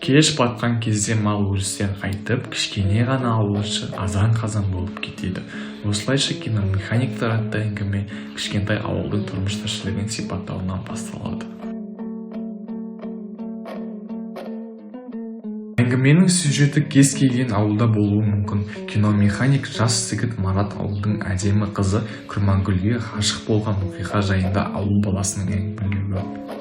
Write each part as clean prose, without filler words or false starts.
Кеш батқан кезде мал өрістен қайтып, кішкене ғана ауыл іші азан-қазан болып кетеді. Осылайша, «Киномеханиктер» атты әңгіме кішкентай ауылдың тұрмыс тіршілігін сипаттауынан басталады. Әңгіменің сюжеті кез келген ауылда болуы мүмкін. Киномеханик жас жігіт Марат ауылдың әдемі қызы Құрмангүлге ғашық болған оқиға жайында ауыл баласының әңгімелеуі.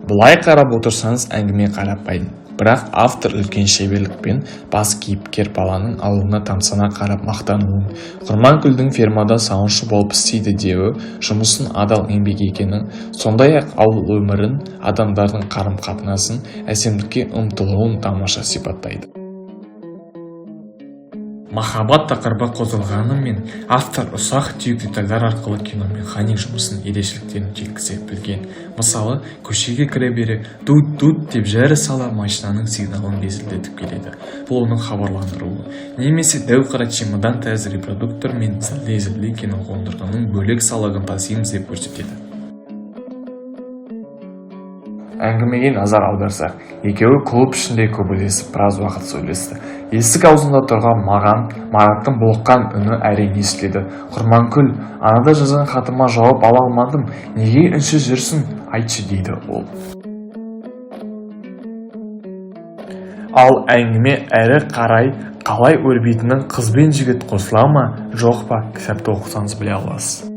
Былай қарап отырсаңыз, әңгіме қарапайым. Бірақ автор үлкен шеберлікпен бас кейіпкер баланың ауылына тамсана қарап мақтануын, Құрманкүлдің фермада сауыншы болып істейді деуі, жұмысын адал еңбек екенін, сондай-ақ ауыл өмірін, адамдардың қарым-қатынасын, әсемдікке ұмтылуын тамаша сипаттайды. Махаббат тақырыбы қозғалғанымен, автор ұсақ-түйек детальдар арқылы киномеханик жұмысының ерекшеліктерін жеткізе білген. Мысалы, көшеге кіре бере «дут-дут» деп жар сала машинаның сигналын безілдетіп келеді. Бұл оның хабарландыруы. Немесе дәу қара чемодан тәрізді репродуктор мен зілдей-зілдей киноқондырғының бөлек салығын тасимыз деп көрсетеді. Әңгімеге назар аударсақ, екеуі клуб ішінде күбірлесіп біраз уақыт сөйлесті. Есік аузында тұрған маған Мараттың булыққан үні әрең естіледі: «Құрманкүл, анада жазған хатыма жауап ала алмадым, неге үнсіз жүрсің, айтшы», — дейді ол. Ал әңгіме әрі қарай қалай өрбитінін, қыз бен жігіт қосыла ма, жоқ па, кітапты оқысаңыз біле аласыз.